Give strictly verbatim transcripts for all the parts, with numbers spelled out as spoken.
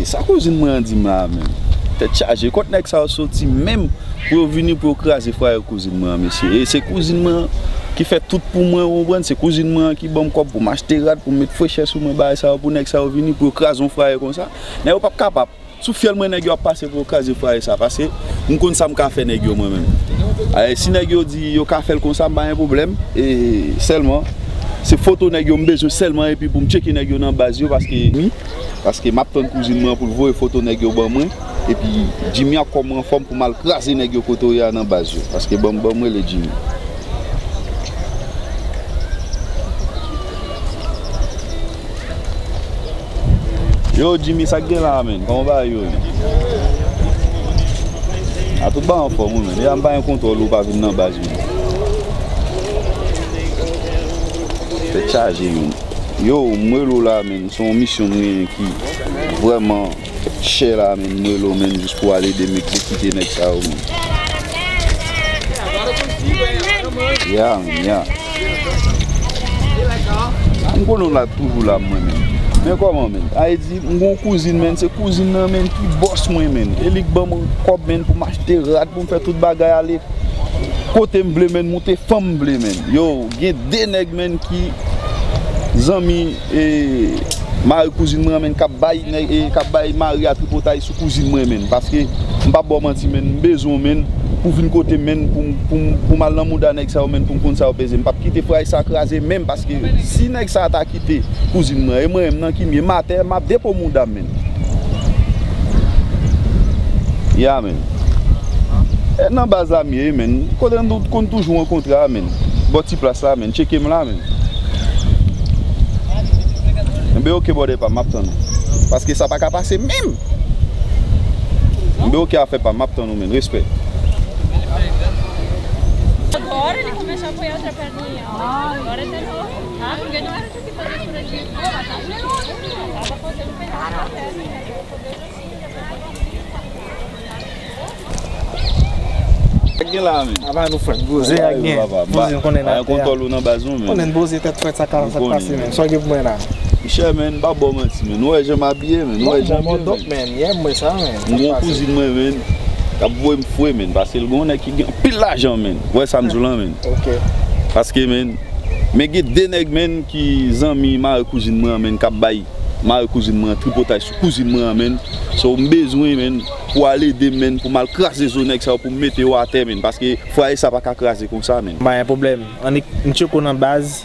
Sa kouzin mwen an di m la menm. Tèt chaje, kot nèg sa yo soti menm pou yo vini pou yo kraze fwaye kouzin mwen an, mesye? E se kouzin mwen an ki fè tout pou mwen, ou konprann? Se kouzin mwen an ki ban m kòb pou m achte rad, pou m met frechè sou mwen, bagay sa yo, pou nèg sa yo vini pou yo kraze yon fwaye konsa. Nèg yo p ap kapab. Sou fyèl mwen, nèg yo ap pase pou yo kraze fwaye sa, paske m konn sa m ka fè nèg yo mwen menm. E si nèg yo di yo ka fè l konsa, m pa gen pwoblèm. E sèlman, se foto nèg yo m bezwen sèlman, epi pou m tcheke nèg yo nan baz yo, paske, paske m ap tann kouzin mwen pou l voye foto nèg yo ban mwen, epi Jimmy ap kòm anfòm pou m al kraze nèg yo kote yo ye a nan baz yo, paske ban m, ban m rele Jimmy. Yo, Jimmy, sa k gen la a, menn? Kòman bagay yo ye? A, tout bagay anfòm, wi, menn. E a, m pa gen kontwòl ou pa vin nan baz, menn. Tèt chaje, menn. Yo, m rele w la, menn. Se yon misyon m genyen ki vrèman chè la, menn. M rele w, menn, jis pou w al ede m egzekite nèg sa yo, menn. Ya, menn, ya. M konnen w la toujou la, mwen menm. Men kòman, menn? A vle di, m gon kouzin, menn, se kouzin nan, menn, ki bòs mwen, menn. E li k ban m kòb, menn, pou m achte rad, pou m fè tout bagay ale kote m vle, menn, moute fan m vle, menn. Yo, gen de nèg, menn, ki zanmi, e, mari kouzin mwen an, menn, k ap bay nèg, e, k ap bay mari a tripotay sou kouzin mwen, menn. Paske, m p ap ba w manti, menn, m bezwen w, menn, pou vin kote m, menn, pou m, pou m, pou m al nan mouda nèg sa yo, menn, pou m konn sa yo peze. M p ap kite fwaye sa kraze menm, paske si nèg sa ta kite kouzin mwen, e mwen menm nan ki m ye, m atè, m ap depo mouda m, menn. Ya, menn. E nan baz la m ye, menn. Kote n konn toujou rankontre a, menn. Bò ti plas la, menn. Tcheke m la, menn. Enben, oke, brother pa m, m ap tann ou. Paske sa pa ka pase menm. Enben, oke, afè pa m, m ap tann ou, menn. Respè. Agora ele começou a apoiar outra perninha. Agora ele tá no. Ah, porque não era pra se fazer por aqui. Tava fazendo pelo. Sa k gen la, menn? Apa nou frèt, poze ak gen. Poze, nou konnen n atè a. Kontwòl ou nan baz nou, menn. Konnen poze tèt frèt, sa ka, sa k pase, menn. Sa w gen pou mwen la? Monchè, menn, m pa ba w manti, menn. Ou wè jan m abiye, menn. Ou wè jan m ye, menn. Yeah, m wè sa, menn. M gon kouzin mwen, menn, k ap voye m fre, menn, paske l gon nèg ki gen anpil lajan, menn. Ou wè sa m di w lan, menn. Ok. Paske, menn, men gen de nèg, menn, ki zanmi mari kouzin mwen an, menn, k ap bay mari kouzin mwen an tripotay sou kouzin mwen an, menn. So, m bezwen, menn, pou w al ede m, menn, pou m al kraze zo nèg sa yo, pou m mete yo atè, menn, paske fwaye sa pa ka kraze konsa, menn. M pa gen pwoblèm. Annik, m tcheke w nan baz,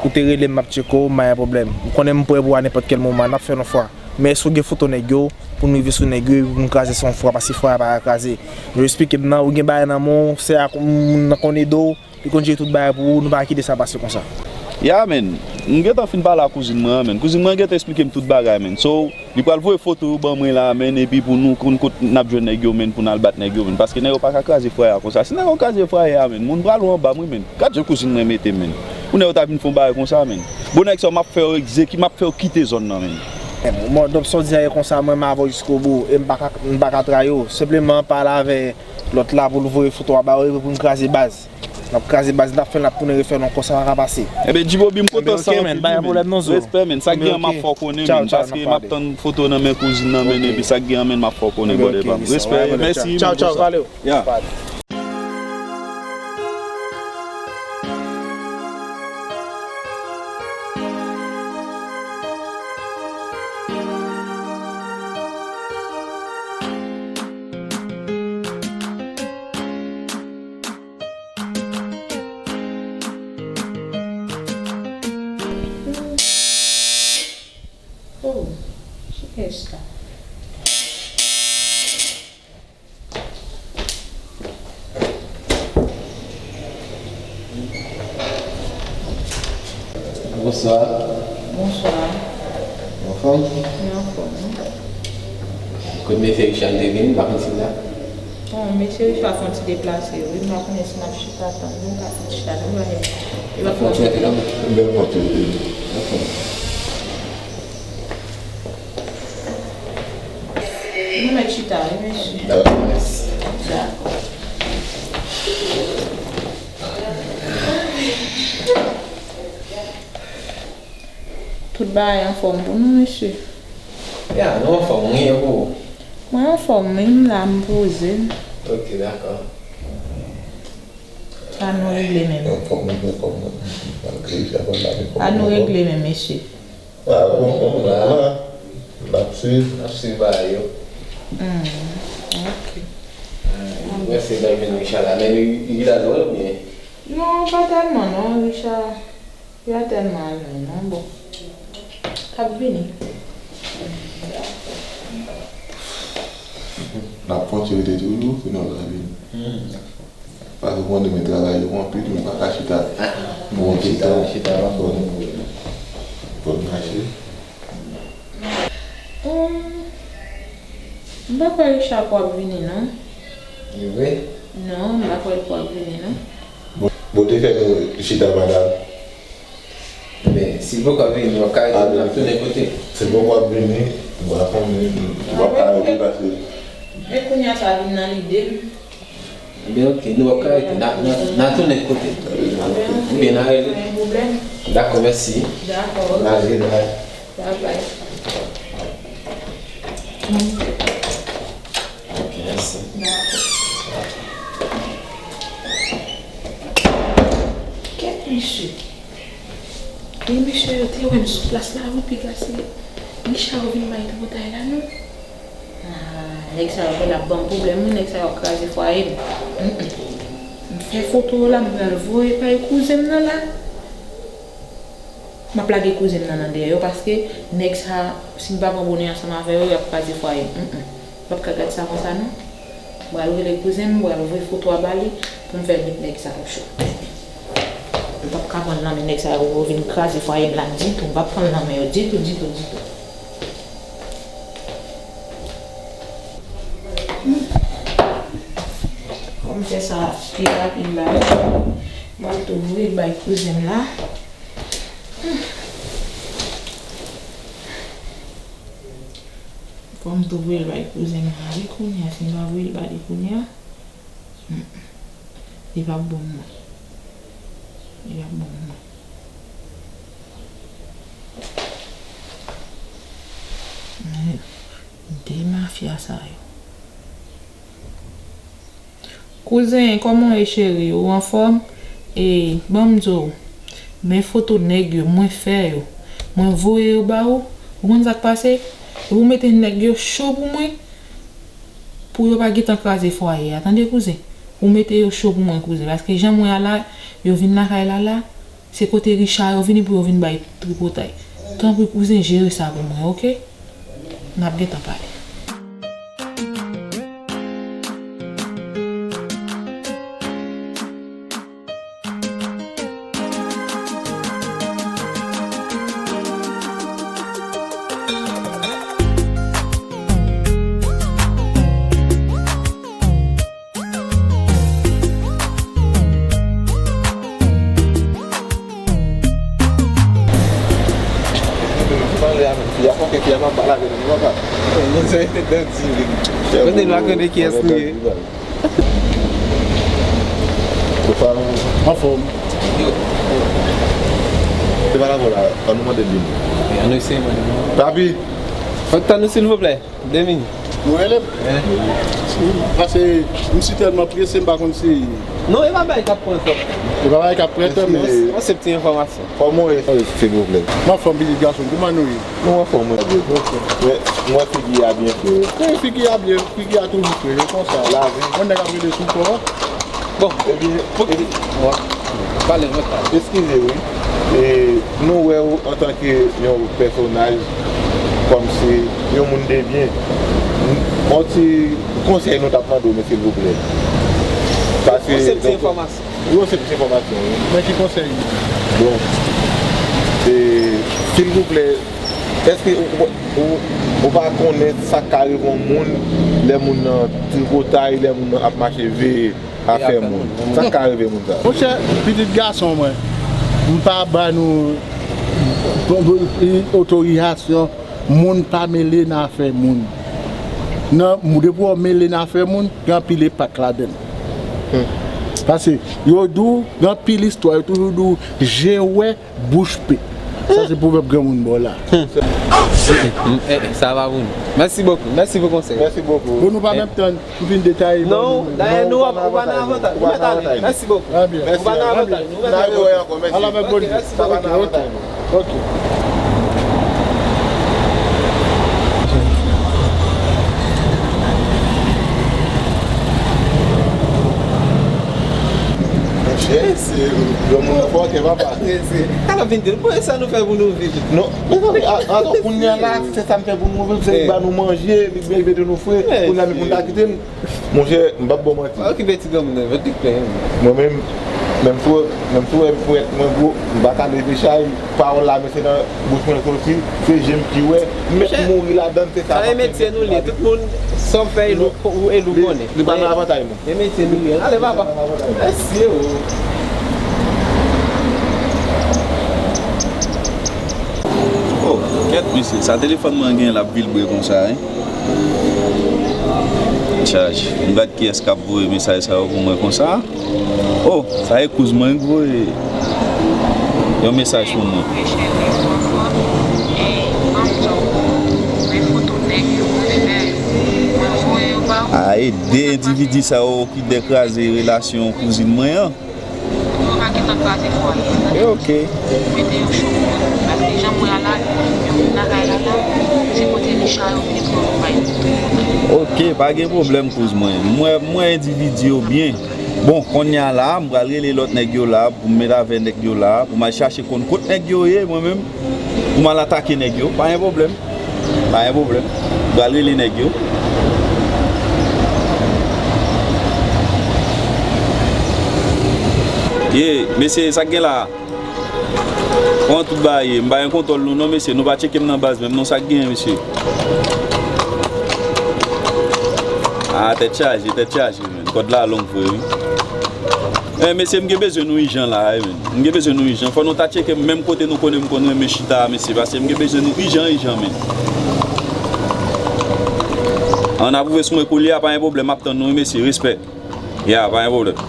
ou te rele m, m ap tcheke w, m pa gen pwoblèm. M konnen m prè pou w a nenpòt kèl moman, n ap fè l yon fwa. Men èske w gen foto nèg yo, pou n rive sou nèg yo, epi pou n kraze sa yon fwa, paske fwaye a pa ka kraze. Yo eksplike m nan, ou gen bagay nan men w, se a moun nan konn ede w, li konn jere tout bagay pou ou, nou pa ka kite sa pase konsa. Ya, menn. M gentan fin pale ak kouzin mwen an, menn. Kouzin mwen an gentan eksplike m tout bagay, menn. So, li pral voye foto yo ban mwen la, menn, epi pou nou konn kot n ap jwenn nèg yo, menn, pou n al bat nèg yo, menn. Paske nèg yo pa ka kraze fwaye a konsa. Si nèg yo kraze fwaye a, menn, moun pral ou anba m, wi, menn. Gad jan kouzin mwen mete m, menn. Pou nèg yo ta vin fè yon bagay konsa, menn. Bon, nèg sa yo, m ap fè yo egzeki-, m ap fè yo kite zòn nan, menn. Bon, donk, sa w di a e konsa, mwen, m avè w jiskobou, e m pa ka, m pa ka trayi w. Senpleman, pale avè lòt la pou l voye foto a ba w, epi pou n kraze baz. N ap kraze baz, n ap fè l, n ap tounen refè l ankò, sa pa ka pase. Enben, Djibobi, m kontan sa anpil, wi, menn. Respè, menn. Sa k gen an, m ap fè w konnen, menn, paske m ap tann foto nan men kouzin nan, menn, epi sa k gen an, menn, m ap fè w konnen, brother pa m. Respè, mèsi. Tchaw, tchaw, valeu. Ya. Oh, kiyès la? Bonswa. Bonswa. Anfòm? Mwen anfòm, wi. Kot mesye Richard te vin, m pa konn si l la. Bon, mesye Richard fè yon ti deplase, wi. M pa konnen si n ap chita tann li, m ka fè yon ti chita tann li, paske li pa fè yon ti chita tann li. Bèl pòt, wi. Anfòm. Nou mèt chita, wi, mesye. Dakò, mèsi. Dakò. Tout bagay anfòm pou nou, mesye. Ya, nou anfòm, wi, e pou ou? Mwen anfòm, wi, m la, m poze. Ok, dakò. Sa nou regle menm? Anfòm, mwen anfòm, mwen. Malgre Richard pa la, men anfòm. Sa nou regle menm, mesye? Ah, bon, bon, bon, la. N ap swiv. N ap swiv bagay yo. Hmm, ok. Ah, mèsi, lè vin Richard la. Men li, li la jwe oubyen? Non, pa tèlman, non, Richard. Li pa tèlman al jwe, non, bon. L ap vini. N ap fòse rete toujou, sinon l ap vini. Hmm. Paske ou konnen men travay yo anpil, nou pa ka chita. Ah, bon, chita, chita, pa fò nou. Fò n mache. Hum, m pa kwè Richard pral vini, non. Li vre? Non, m pa kwè l pral vini, non. Bon, bon, te fè nou chita, madanm. Men, si l poko ap vini, nou ap ka rete, n ap tounen kote l. Si l poko ap vini, nou ap konnen, nou ap ka rete pase. Men kounye a sa vin nan lide m. Ebyen, ok, nou ap ka rete. N a, n a, n a tounen kote l. Ebyen, n a rele. Dakò, mèsi. Dakò. N a rele. Bye bye. Ok, mèsi. Kèt mesye. E mesye yo te wè m sou plas la, wi, piga se Richard yo vin bay tripotay la, non. Ah, nèg sa yo genlè ap ban m pwoblèm, wi, nèg sa yo ap kraze fwaye m. Mm, mm. M fè foto yo la, m pral voye bay kouzen m nan la. M ap lage kouzen m nan nan dèyè yo, paske nèg sa, si m pa pran bonè ansanm avè yo, y ap kraze fwaye m. Mm, mm. M p ap ka gad sa konsa, non. M pral rele kouzen m, m pral voye foto a ba li, pou m fè met nèg sa yo cho. M p ap ka pran l nan men nèg sa yo, yo vin kraze fwaye m la ditou, m p ap pran l nan men yo ditou, ditou, ditou. Fò m fè sa pi rapid la wi. M ap tou voye l bay kouzen m la. Fò m tou voye l bay kouzen m la wi kounye a, si m pa voye l ba li kounye a. Mm. Li p ap bon non. Li p ap bon non. Men, de mafya sa yo. Kouzen, kòman w ye cheri? Ou anfòm? E, ban m di w, men foto nèg yo, mwen fè yo. Mwen voye yo ba ou. Ou konn sa k pase? Epi w mete nèg yo cho pou mwen. Pou yo pa gentan kraze fwaye a, tande kouzen? Ou mete yo cho pou mwen, kouzen, paske jan mwen a la, yo vin lakay la la, se kote Richard yo vini pou yo vin bay tripotay. Tanpri kouzen, jere sa pou mwen, oke? N ap gentan pale. Pale avèk fi a, fòk fi a pa pale avèk nou, papa. Mwen se te danti. Kote nou a konnen kiyès nou ye? Ou pa anfòm? Se pa la vòl la, ann nou mande l vini. Ann nou eseye mande l. Papi! Fòk tann nou silvouplè. De minit. Ou rele m? Wi. Paske m si tèlman prese, m pa konn si... Non, e pa bagay k ap pran tan. E pa bagay k ap pran tan, men... Bon, se ti enfòmasyon. Kòman w ye, silvouplè? M anfòm, pitit gason, kòman nou ye? Nou anfòm, wi. Ok. Mwen, mwen figi a byen fre. Wi, figi a byen, figi a toujou fre, e konsa. Lavi. Yon nèg ap rele sou kò. Bon, ebyen, ok. Pale, mwen pale. Eskize, wi. E, nou wè w antanke yon pèsonaj, kòmsi yon moun de byen. Yon ti konsèy nou t ap mande w, men silvouplè. Paske, se ti enfòmasyon. Wi, se ti enfòmasyon, wi. Men ki konsèy? Bon. E, silvouplè, èske ou, ou, ou, ou pa konnen sa k ka rive yon moun, lè moun nan tripotay, lè moun nan ap mache veye afè moun? Sa k ka rive moun sa? Monchè, pitit gason mwen, m pa ba nou otorizasyon moun pa mele nan afè moun. Nan, depi w mele nan afè moun, gen anpil epak ladan l. Paske yo di w, gen anpil istwa, yo toujou di w, je wè, bouch pe. Sa se pwovèb granmoun ba w la. Eh, eh, sa va pou nou. Mèsi bokou. Mèsi pou konsèy. Mèsi bokou. Bon, nou pa menm tann pou vin detaye. Non, dayè nou pa nan avantaj. Nou mèt ale. Mèsi bokou. Trè byen. Mèsi. Ou pa nan avantaj. Nou mèt ale. Mèsi bokou. Ok. Monchè, se yon moun fò ke papa. Talè vin di, bon, e sa nou fè pou nou viv? Non, mezanmi, a, ato, kounye a la, se sa m fè pou nou viv, se li ba nou manje, li mete nou fre, kounye a nou pou n ta kite l. Monchè, m p ap ba w manti. Pa okipe ti granmoun nan, vèt li plen. Mwen menm, menm si w, menm si w wè m frèt, mwen gwo, m pa ka leve chay, pawòl la, men se nan bouch mwen l soti, se je m ki wè, m mèt mouri ladan l, se sa. Sa e metye nou li ye, tout moun, sa w fè, e li w konnen. Li pa nan avantaj nou. E metye nou li ye. Ale, papa. Mèsi, o. Oh, kèt, mesye, sa telefòn mwen gen l ap vibre konsa, wi. Chaj. M gad kiyès k ap voye mesaj sa yo pou mwen konsa. Oh, sa e kouz mwen ki voye yon mesaj pou mwen. A, e de endividi sa yo ki dèk kraze relasyon kouzin mwen an. Yo pa gentan kraze fwaye. E oke. Mete yo cho pou mwen. Paske jan mwen a la, yo vin lakay la la, se kote li cha yo vin pran yo bay. Oke, pa gen pwoblèm kouz mwen. Mwen, mwen endividi yo byen. Bon, kounye a la, m pral rele lòt nèg yo la, pou m met avè nèg yo la, pou m al chache konn kot nèg yo ye, mwen menm, pou m al atake nèg yo, pa gen pwoblèm. Pa gen pwoblèm. M pral rele nèg yo. Ye, mesye, sa k gen la? Kòman tout bagay ye? M pa gen kontwòl nou non, mesye. Nou pa tcheke m nan baz menm non, sa k gen, mesye? A, tèt chaje, tèt chaje, menn. Kòd la long vre, wi. Eh, mesye, m gen bezwen nou ijan la, wi, menn. M gen bezwen nou ijan. Fò nou ta tcheke m menm kote nou konnen m konn renmen chita a, mesye, paske m gen bezwen nou ijan, ijan, menn. Ann apwouve sou mwen koulye a, pa gen pwoblèm, m ap tann nou, wi, mesye, respè. Ya, pa gen pwoblèm.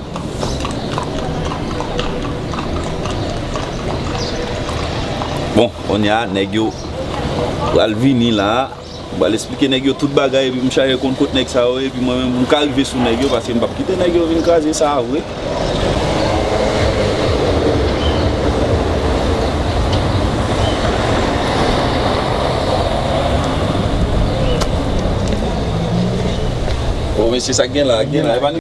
Bon, kounye a, nèg yo pral vini la. M pral esplike nèg yo tout bagay, epi m chache konn kot nèg sa yo ye, epi mwen menm, pou m ka rive sou nèg yo, paske m p ap kite nèg yo vin kraze sa a vre. O, mesye, sa k gen la, gen la, e pa